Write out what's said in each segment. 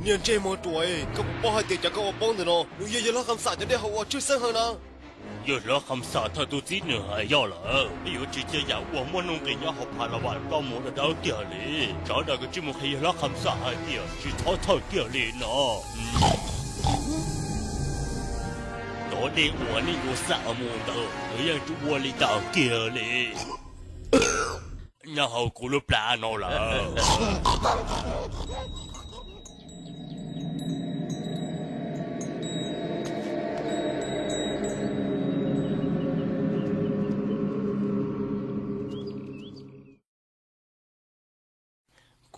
Yog ntsej muag ruam, koj puas paub hais tias cov koj ua poob ntawm no nws yog yawg hlob Kham Xam cov dej haus uas tshwj xeeb heev na? Yawg hlob Kham Xam thawj tug txib nws hais yog lawm, peb yuav tsis cia yam uas muaj nuj nqis nyob hauv Phas Las Vas ploj mus dawb dawb kiag li. Sawv daws kav tsij mus qhia yawg hlob Kham Xam hais tias tsis txhob txhawj kiag li no. Cov dej uas nej yuav xam mus ntawd nws yeej tsis ua li cas kiag li. Nyob hauv kuv lub plab no lawm.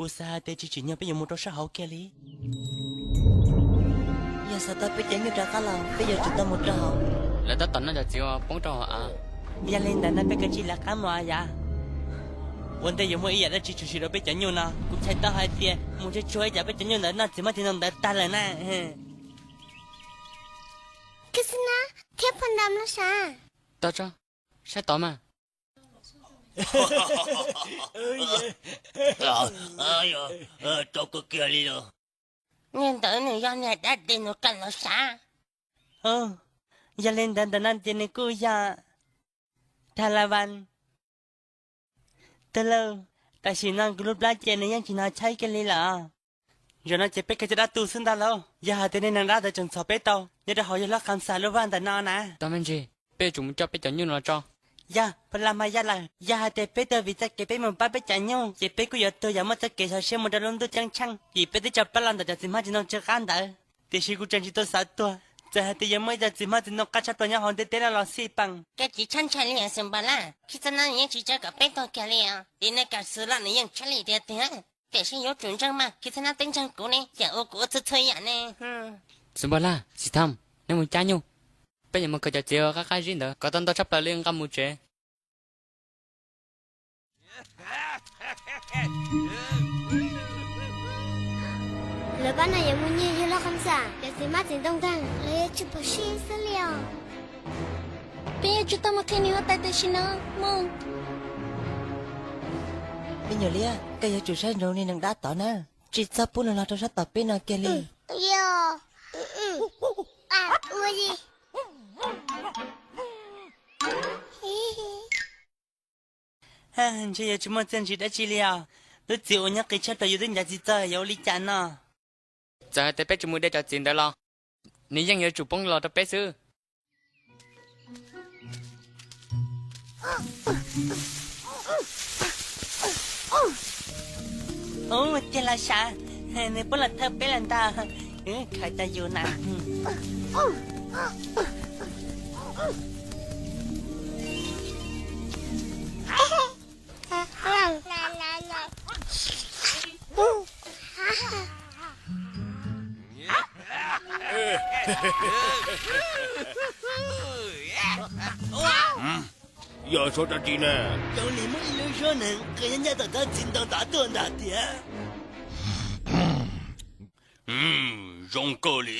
Kuv xav hais tias tsis tsim nyog peb yuav mus rau sab hauv kiag li. Yog xav tau peb cov nyuj rov qab los, peb yuav tsum tau mus rau hauv. Lawv tab tom noj cov txiv uas poob rau hauv av. Yog li ntawd no peb kav tsij lawv qab mus yav. Ua ntej yuav muaj ib yam dab tsi tshwm sim rau peb cov nyuj no. Kuv txhais tau hais tias mus tsuag tsuag ib tsam peb cov nyuj ntawd noj txiv hmab txiv ntoo ntawd tag lawm na. Khib Xab Nab thiab Phas Nram los sav. Tos tso, saib tod mas. Tau kawg kiag li los. Niag ntawd nws yog niag dab tsi nws kam los sav? Yog li ntawd ntawm no ces nws kuj yog Thas Las Vas. Tag lawm, tam sim no kuv lub plab ces nws yeej tsis hnov tshaib kiag li lawm. Zaum no ces peb kawg cov dab tu xwb ntag lauj. Yog hais tias nej neeg dab ntawd tseem ntxhov peb tau nyob rau hauv yawg hlob Kham Xam lub vaj ntawm no na. Tau me ntsis, peb yuav tsum mus coj peb cov nyuj no los tso. Yog, Phas Las Mas Yaj lawm, yog hais tias peb tuaj vim txoj kev peb mus pab peb cov nyuj ces peb kuj yuav tuag yam muaj txoj kev sov siab mus rau lub ntuj ceeb tsheej vim peb twb tso plab los ntawm cov txiv hmab txiv ntoo tsw qab ntawd. Tiam sis kuv tseem tsis tau xav tuag, txawm hais tias yuav muaj ib co txiv hmab txiv ntoo qab tshaj plaws nyob hauv ntiaj teb no los xij peem. Koj tsis tshab ntshai li Xwm Npas Laj, Khib Xab Nab nws yeej tsis tso kom peb tuag kiag li os. Vim nws kam xwm los nws yeej tshab li tiag tiag. Tiam sis yuav tsum ntseeg mas, Khib Xab Nab twb ntseeg kuv ne, yam ua kuv ua txhua txhua yam ne. Xwm Npas Laj, Xim Tham, nej mus cab nyuj. Peb yuav mus khaws cov txiv qab qab zib ntawd kom tau ntau tshaj plaws li nqa mus tsev. Lawv pab no yuav mus nyiag yawg hlob Kham Xam cov txiv hmab txiv ntoo ntag, lawv yuav tsum pom seb xwb li os. Peb yuav tsum tau mus qhia niam huab tais tam sim no mus. Me nyuam liab, koj yuav tsum saib ntsoov niag neeg dab tod na, tsis txhob pub nws los rau sab tom peb no kiag li. Yog. Ua li. Ntshe yuav tsis muaj txiaj ntsig dab tsi li os. Lub txiv uas nyob qis tshaj plaws yus twb ncav tsis txog, yuav ua li cas no? Txawm hais tias peb tsis mus de cov txiv ntawd los, nws yeej yuav tsum poob los rau peb xwb. Ub, tiag los sav, nws poob los thawj peb lawm ntag. Khaws tau yus na. Yog suab dab tsi ne? Zoo li muaj ib lub suab neeg qw nyob nyob tom tsob txiv ntoo tod tuaj ntag tiag. Zoo kawg li,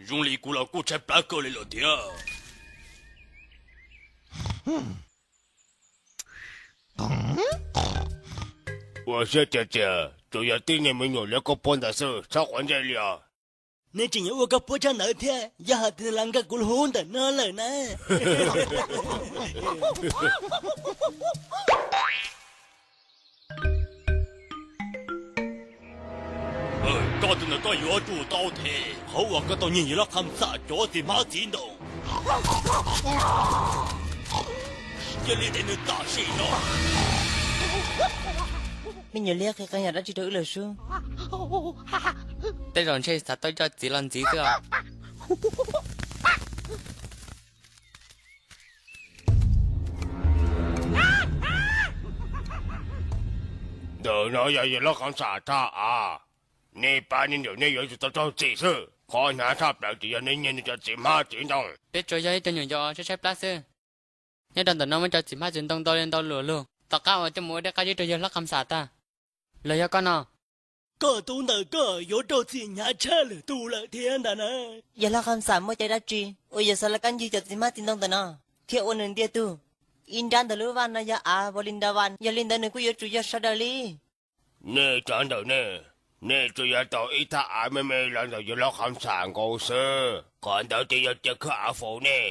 zoo li kuv los kuj tshaib plab kawg li lawm thiab. Ua siab tiag tiag, tsuas yog tib niag me nyuam liab koj puab ntawd xwb, txhob quav ntsej li os. Nws tseem yuav ua koj puab tshaj ntawd thiab, yog hais tias nws los nkag kuv lub hub ntawm no lawm na. Koj tus ntawm koj yuav tsum tau them qhov uas koj tau nyiag yawg hlob Kham Xam cov txiv hmab txiv ntoo. Cia li ntes nws tam sim no. Me nyuam liab qhia qee yam dab tsi rau wb lawm sub? Tej zaum ntshe xav tau cov txiv los ntxiv xwb os. Ntawm no yog yawg hlob Kham Xam thaj av. Nej pab nej nrog nej yuav tsum tau raug txim xwb. Qhov hnyav tshaj plaws ces yog nej nyiag nws cov txiv hmab txiv ntoo. Peb tsuas yog ib co nyuam yaus tshaib tshaib plab xwb. Nyob rau ntawm no muaj cov txiv hmab txiv ntoo ntau li ntau luam lug. Tom qab uas coj mus ua dej qab zib rau yawg hlob Kham Xam tag. Los yog koj no? Koj tus ntawm koj yuav raug txim hnyav tshaj lwm tus lawm thiab ntag na. Yawg hlob Kham Xam muaj cai dab tsi uas yuav xav los kab ncig cov txiv hmab txiv ntoo ntawm no thiab ua nws ntiag tug? Ib nrab ntawm lub vaj no yog av Vas Lis Nra Vas, yog li ntawd nws kuj yuav tsum yog sawv daws li. Nej tsov ntawm nej, Nej tsuas yuav tau ib thaj av me me los ntawm yawg hlob Kham Xam nkaus xwb, qhov ntawd ces yog cov khawb av faus nej.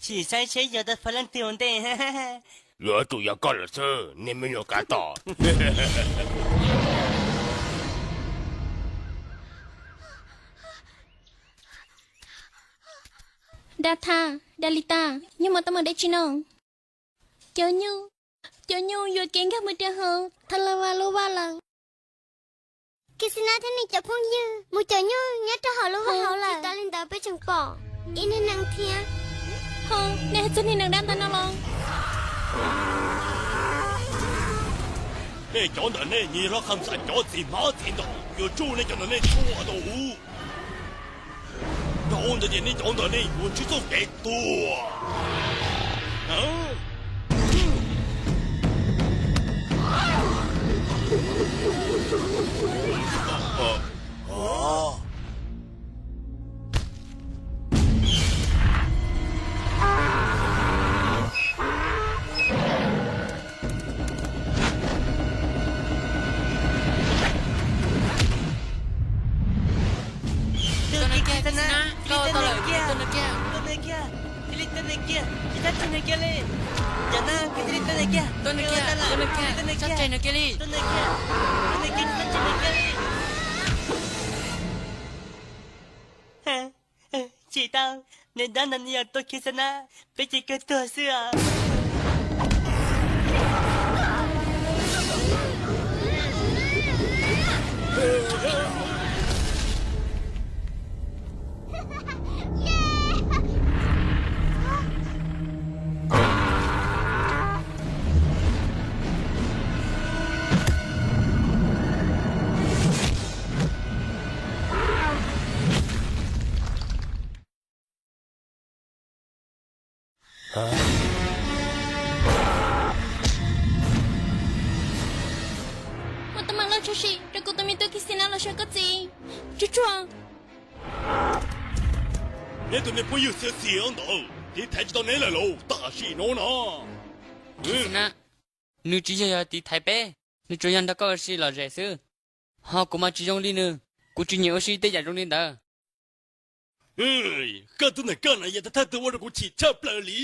Sim saib seb yog tau fa leej twg ua ntej. Yuav tsum yog koj lawm xwb, niag me nyuam kav tom. Dathas, Dalitas, yog mas tau mus dab tsi no? Cov nyuj, cov nyuj yuam kev nkag mus rau hauv thav las vas lub vaj lawm. Kixinas thiab nws cov phooj ywg mus cov nyuj nyob rau hauv lub vaj hauv lawm. Tsis tas li ntawd peb tseem pom ib niag nees thiab. Ho, nej hais txog niag nees dab ntawd no los? Nej cov ntawm nej nyiag hlob Kham Xam cov txiv hmab txiv ntoo, yuav tsuj nej cov ntawm nej txhua tus. Dhau ntawd ces nej cov ntawm nej yuav ntsib txoj kev tuag. Tus niag kiag, tus niag kiag, tus niag kiag, cia li tua nws kiag, tsis txhob tseg nws kiag li. Cov no, cia li tua nws kiag, tua nws kiag, tua nws kiag, tsis txhob tseg nws kiag li. Tus niag kiag, tus niag kiag, tsis txhob tseg nws kiag li. Tsis tau, niag dab no nws yog tua Kixinas, peb ces kawg tuag xwb os. Ua tau mas loj tshaj sim rau kuv tus me tub Kixinas los so koj txiv. Tsuag tsuag. Neb tus niag phooj ywg xiav xiav ntawd tiv thaiv tsis tau neb lawm lauj, tam sim no na. Kixinas, nws tsis yog yog tiv thaiv peb, nws tsuas yog nrog koj ua si lom zem xwb. Ho kuv mas tsis zoo li nws, kuv tsis nyiam ua si tej yam zoo li ntawd. Koj tus ntawm koj no yog thawj tug ua rau kuv chim tshaj plaws li.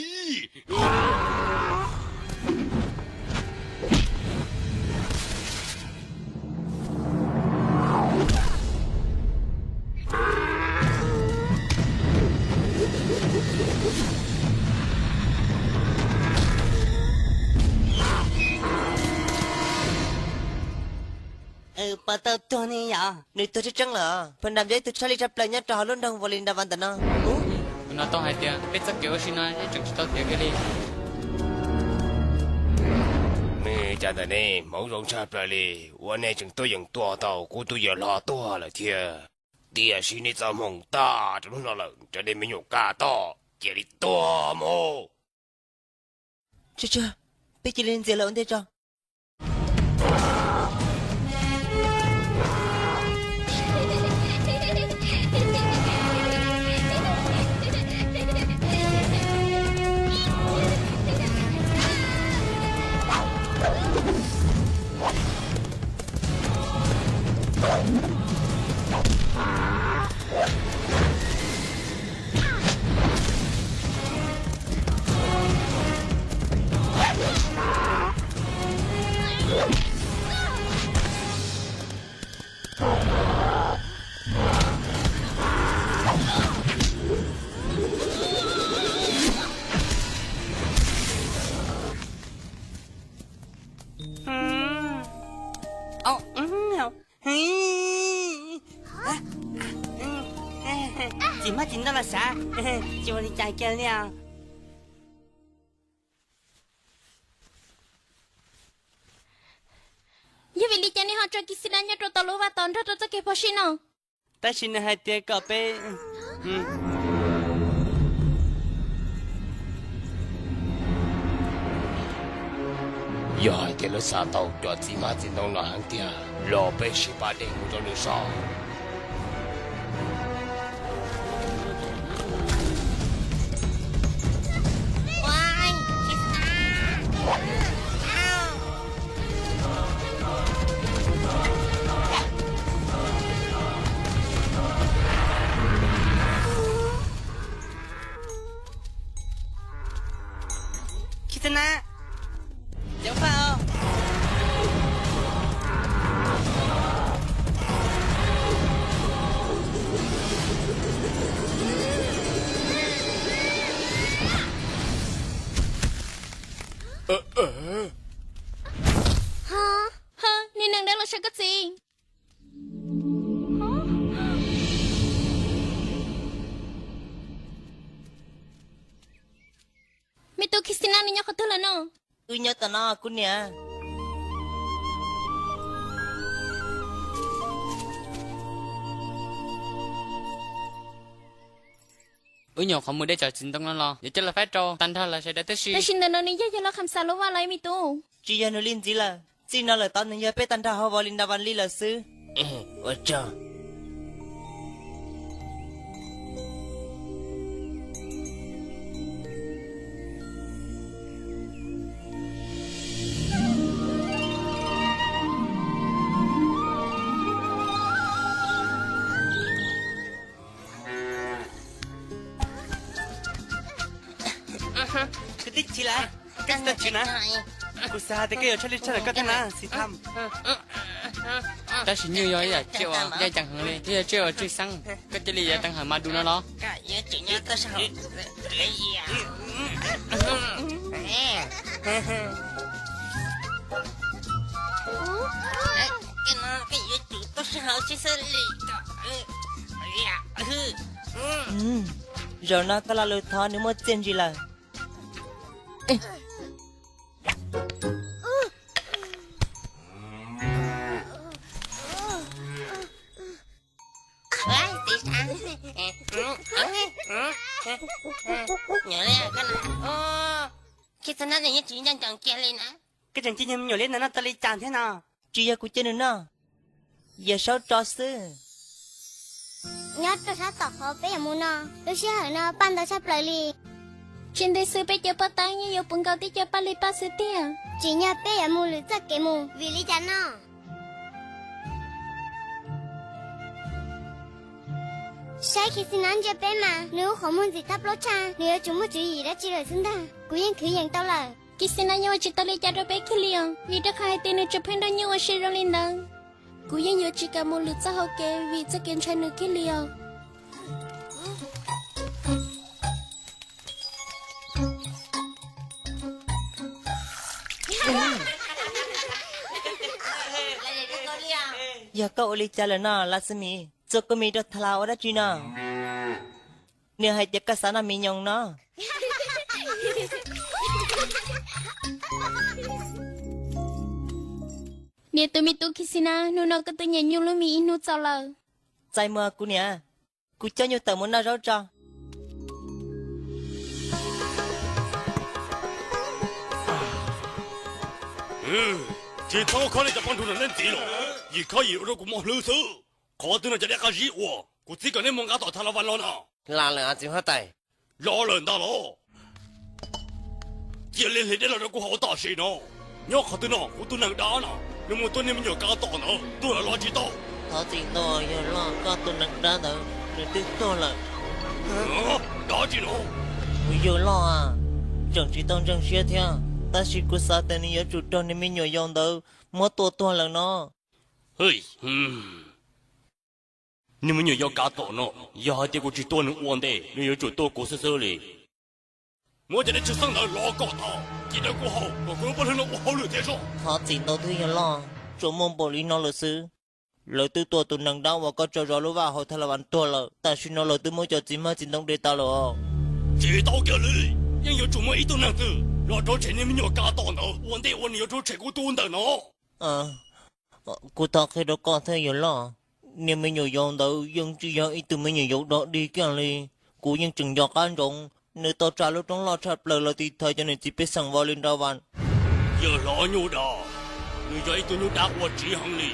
Pov tau tuag ne yom, nws tuag tseeb tseeb lawm. Pha Nram yog ib tug tshaj lij tshaj plaws nyob rau hauv lub nroog Vos Lis Nras Vas ntawm no. Kuv no tau hais tias peb txoj kev ua si no yeej tseem tsis tau tiav kiag li. Nej cov ntawm nej hmoov zoo tshaj plaws li, ua nej tseem tuaj yeem tua tau kuv tus yawg hlob tuag lawm thiab. Tiam sis nej txoj hmoo tag rau hnub no lawm, cov nej me nyuam kaj tom, cia li tuag mus. Tsuag tsuag, peb cia li ntxias lawv ua ntej tso. Txiv hmab txiv ntoo los sav, tsis ua li cas kiag li os. Yog vim li cas nej ho tso Kixinas nyob rau tom lub vaj tos nrog rau txoj kev phom sij no? Tab sis nws hais tias kom peb, yog hais tias lawv xav tau cov txiv hmab txiv ntoo no heev tiag los peb sib pab de mus rau nws so. Koj txiv. Me tub Khixina, nws nyob qhov twg lawm no? Wb nyob tom no kuv niam. Wb nyuam qhuav mus de cov txiv ntoo no los yuav coj los faib rau tag nrho lawv sawv daws tib si. Tam sim ntawm no nws yog yawg laus Kham Xas lub vaj los me tub? Tsis yog nws li ntxiv lawm, txij no lawm tod nws yog peb tag nrho hauv Vos Lis Nras Vas Lis lawm xwb. Ua tsaug. Kwv tij Chiv Lav, koj tsis tau chwv na. Kuv xav hais tias koj yuav tshaj li tshaj lawm koj thiab na, Xis Tham. Tab sis nyuj yog ib yam tsiaj uas ncaj ncees heev li, twb yog tsiaj uas tswj xeeb, koj cia li yuav teev hawm mas dus no los? Zaum no koj lo lus thov nws muaj txiaj ntsig lawm. Koj tseem cia me nyuam liab ntawd noj tau li cas thiab no? Tsis yog kuv cia nws noj, yog Saub tso xwb. Nyob rau sab tom qhov peb yuav mus no, lub sij hawm no paj ntau tshaj plaws li. Tsis ntev xwb peb cov paj tab yeej yuav puv nkaus tib co paj li paj xwb tiag. Tsim nyog peb yuav mus lwm txoj kev mus. Vim li cas no? Saib Khixina ntsia peb mas nws ua qhov muag ntxim tab plaub tshaj, nws yuav tsum muaj tswv yim dab tsi lawm xwb ntag. Kuv yeej khwv yees tau lawm. Khixina yeej ua tsis tau li cas rau peb kiag li os, vim rau qhov hais tias nws tseem pheej nrog nyuj ua si zoo li ntawd. Kuv yeej yuav tsis kam mus lwm txoj hauv kev vim txoj kev ntshai nws kiag li os. Yog koj ua li cas lawm no Las Xis Mis? Txua kua mis rau Thas Las ua dab tsi no? Nws hais tias koj xav noj mis nyoos no. Niam tus me tub Khixina, hnub no koj twb nyiam nyuj lub mis ib hnub txaus lawm. Txais muag kuv niam, kuv coj nyuj tawm mus noj zaub tso. Tsis txhob khob nej cov poj nrug no neb ntxiv los, yim khob yim ua rau kuv mob hlwb xwb. Qhov twg no cov dej qab zib uas kuv txib kom neb mus nqa tom Thas Las Vas los no? Los lawm txiv huab tais. Los lawm ntag los. Cia li hle dej los rau kuv haus tam sim no. Nyob qhov twg no kuv tus neeg dab no, nws mus tua niag me nyuam kav tom ntawd tuag los los tsis tau. Thov txim ntau yawg loj, koj tus neeg dab ntawd nws twb tuag lawm. Dab tsi no? Kuv yawg loj, tseem tsis tau ntseeg siab thiab, tab sis kuv xav tias nws yuav tsum raug niag me nyuam yaus ntawd muab tua tuag lawm no. Niag me nyuam yaus kav tom no, yog hais tias kuv tsis tua nws ua ntej, nws yuav tsum tua kuv xwb xwb li. Muab cov dej tshwj xeeb ntawd los kom tag, cia rau kuv haus, kom kuv lub paj hlwb no ua hauj lwm thiab zog. Thov txim ntau thiab yawg loj, tsuas muaj npaum li no lawm xwb. Lawv twb tua tus neeg dab uas koj tso zov lub vaj hauv Thas Las Vas tuag lawm, tam sim no lawv twb muab cov txiv mag txiv ntoo de tas lawm os. Tsis tau kiag li, yeej yuav tsum muaj ib tug neeg twg los rhuav tshem niag me nyuam kav tom ntawd ua ntej uas nws yuav rhuav tshem kuv tus ntawm no. Kuv thov qhia rau koj thiab yawg loj, niag me nyuam yaus ntawd yeej tsis yog ib tug me nyuam yaus dog dig kiag li. Kuv yeej tseem nco qab ntsoov nws tau tsa lub roob loj tshaj plaws los tiv thaiv cov niam txiv pej xeem Vas Lis Nras Vas. Yawg hlob nyuj dab, nws yog ib tug nyuj dab uas tsiv heev li.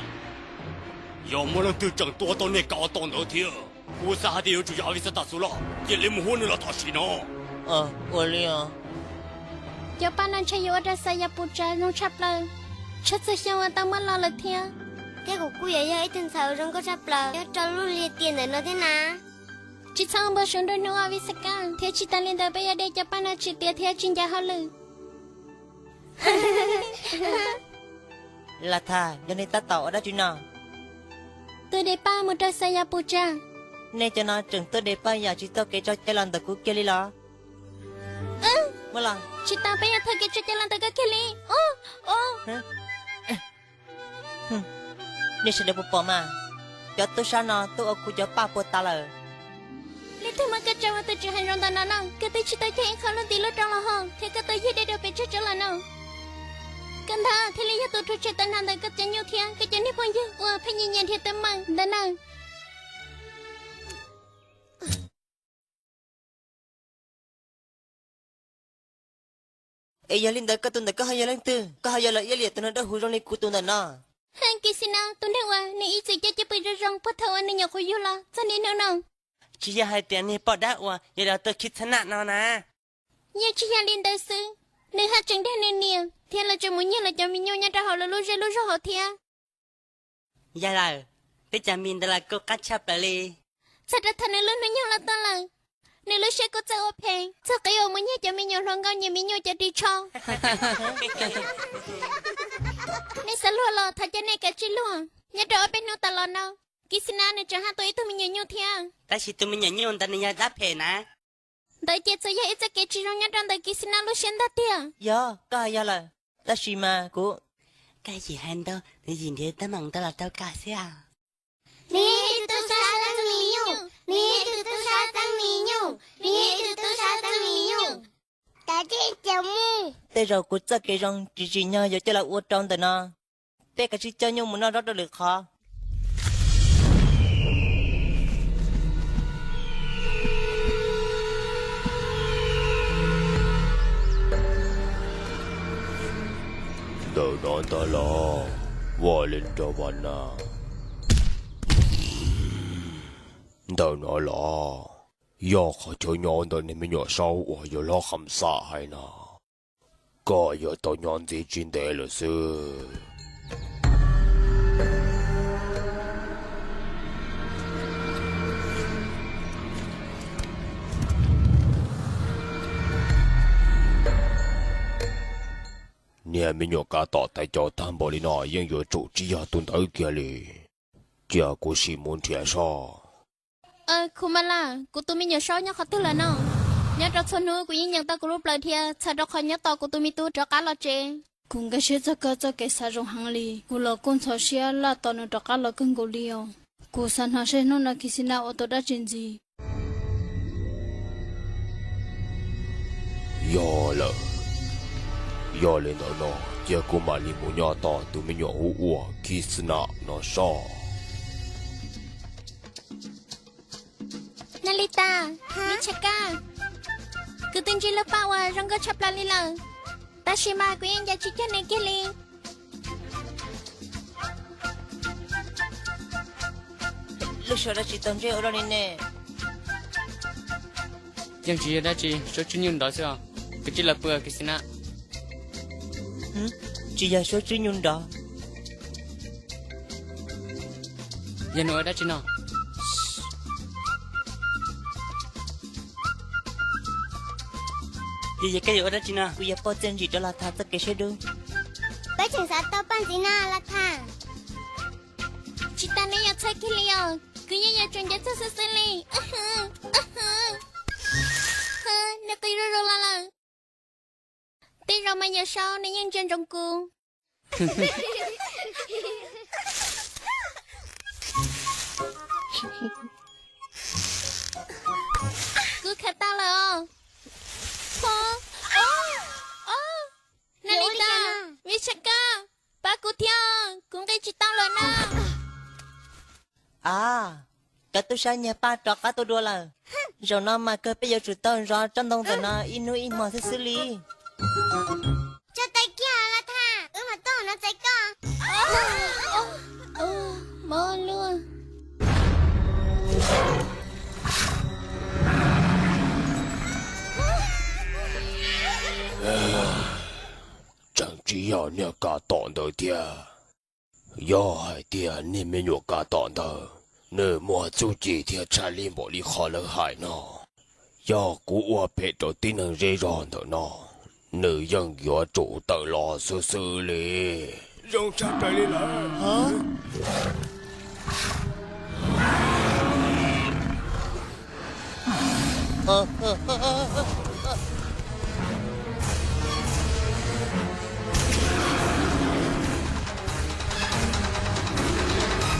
Yog muaj leej twg tseem tua tau niag kav tom ntawd thiab, kuv xav hais tias yuav tsum yog As Vis Xas Tas Xus Loj, cia li mus hu nws los tam sim no. Ua li os. Cov paj no ntshe yuav ua rau Xas Yas Pus Tsa zoo tshaj plaws, tshaj txhua xyoo uas tau muab los lawm thiab. Thiab kuv kuj yuav yog ib tug ntxhais uas zoo nkauj tshaj plaws nyob rau lub liaj tiaj ntawm no thiab na. Tsis txhob ua npau suav nruab hnub As Vis Xas Kas, thiab tsis tas li ntawd peb yuav de cov paj no tsis tiav thiab tsis ncav hauj lwm. Las Thas, yog nej tab tom ua dab tsi no? Tuaj de paj mus rau Xas Yas Pus Tsa. Nej cov no tseem tuaj de paj yam tsis tau kev tso cai los ntawm kuv kiag li los? Tsis tau, peb yuav tau kev tso cai los ntawm koj kiag li. Nej sawv daws puas pom mas, cov tub sab no twb ua kuv cov paj puas tas lawm. Leej twg muab koj tso ua tus tswv heev zoo ntawm no no? Koj twb tsis tau cog ib qho lub ntiv lub rau los hos thiab koj tau yig dej rau pes tsawg tsob los no. Koj ntag thiaj li yog tus rhuav tshem tau nag ntawm koj cov nyuj thiab koj cov niag phooj ywg uas pheej nyiam nyiam nrhiav teeb meem ntawd na. Es yog li ntawd koj tus ntawm koj ho yog leej twg? Koj ho yog los iab liam tus neeg dawb huv zoo li kuv tus ntawm no? Kis Xis Nas, tus neeg uas nws ib txwm coj cwj pwm zoo zoo puag thaum uas nws nyuam qhuav yug los txog niaj hnub no. Tsis yog hais tias niag poj dab uas yog los tuaj khib txhab nam no na? Yeej tsis yog li ntawd xwb, nws haj tseem dag nws niam thiab los tseem mus nyiag lawv cov me nyuam nyob rau hauv lawv lub zej lub zog hauv thiab. Yog lawm, peb cov me ntawd los kuj qab tshaj plaws li. Txog rau thaum nws lub hnub nyoog los tuaj lawm, nws lub siab kuj txawj ua phem txog qib uas mus nyiag cov me nyuam hluas nkauj nyias me nyuam cov ris tsho. Nej xav luag los thov caw nej kav tsij luag. Nyob rau ob peb hnub tas los no, Kis Xis Nas nws tseem haj tua ib tug me nyuam nyuj thiab. Tab sis tus me nyuam nyuj ntawd nws yog dab phem na. Ntawd ces txawm yog ib txoj kev tsis zoo nyob rau ntawm Kis Xis Nas lub siab ntag tiag. Yog, koj hais yog lawm. Tab sis mas kuv, koj yim hais ntau, nws yim nrhiav teeb meem ntau los rau koj xwb. Nws yog ib tug tub sab txeeb me nyuam, nws yog ib tug tub sab txeeb me nyuam, nws yog ib tug tub sab txeeb me nyuam. Kav tsij cia mus. Tej zaum kuv txoj kev zoo tsis tsim nyog yuav coj los ua rau ntawm no. Peb kav tsij coj nyuj mus noj zaub rau lwm qhov. Ntawm no ntag los, Vaj Leej Rab Vaj Naj. Ntawm no los, yog qhov chaw nyob ntawm niag me nyuam saub uas yawg hlob Kham Xam hais no. Koj yuav tau nyob ntxiv tsis ntev lawm xwb. Niag me nyuam kav tom tais caus tag npaum li no yeej yuav tsum tsis yog tus ntawd kiag li. Cia kuv sim mus nrhiav soj. Khu ma laj, kuv tus me nyuam saub nyob qhov twg lawm no? Nyob rau txhua hnub kuv yeej nyeem tau kuv lub plawv dhia txhawm rau qhov nyob tos kuv tus me tub rov qab los tsev. Kuv nkag siab txog koj txoj kev xav zoo heev li, kuv los kuj ntxhov siab laj tos nws rov qab los kawg nkaus li os. Kuv xav hnov seb hnub no Kis Xis Nas ua tau dab tsi ntxiv. Yog lawm, yog li ntawd no cia kuv mam li mus nyob tos tus me nyuam hu ua Kis Xis Nas no soj. Nas Lis Tas, Lis Tshaj Kab, kuv twb ntsib lub paj uas zoo nkauj tshaj plaws li lawm, tab sis mas kuv yeej ncav tsis cog nws kiag li. Lub suab dab tsi tau ntsej ua luaj li ne? Yeej tsis yog dab tsi, suab tswb nyuj nrov xwb os. Koj cia li pw Kis Xis Nas. Tsis yog suab tswb nyuj nrov. Yog nws ua dab tsi no? Yog, yog koj yuav ua dab tsi no? Kuv yuav pauj txiaj ntsim rau Las Tham txoj kev siab dub. Peb tseem xav tau poj ntxiv no Las Tham. Tsis tas neb yuav txhawj kiag li os, kuv yeej yuav tsum ncav txog xwb xwb li. Nws qis zuj zus los lawm. Tej zaum mas yawm saub nws yeej ntsia ntsoov kuv. Kuv khav tau lawm os. Nas Lis Tas, Lis Tshaj Kab, pab kuv thiab, kuv nqis tsis tau lawm na. A, cov tub sab nyiag paj rov qab tuaj dua lawm. Zaum no mas kawg peb yuav tsum tau zov tsob ntoo ntawm no ib hnub ib hmo xwb xwb li. Tso tes kiag Las Tham, wb mam tuaj no txais koj. Mob luaj. Tseem tsis yog niag kav tom ntawd thiab. Yog hais tias niag me nyuam kav tom ntawd nws muaj txuj ci thiab tshaj li npaum li qhov lawv hais no, yog kuv ua phem rau tib neeg zej zog ntawm no, nws yeej yuav tsum tawm los xwb xwb li. Zoo tshaj plaws li lawm.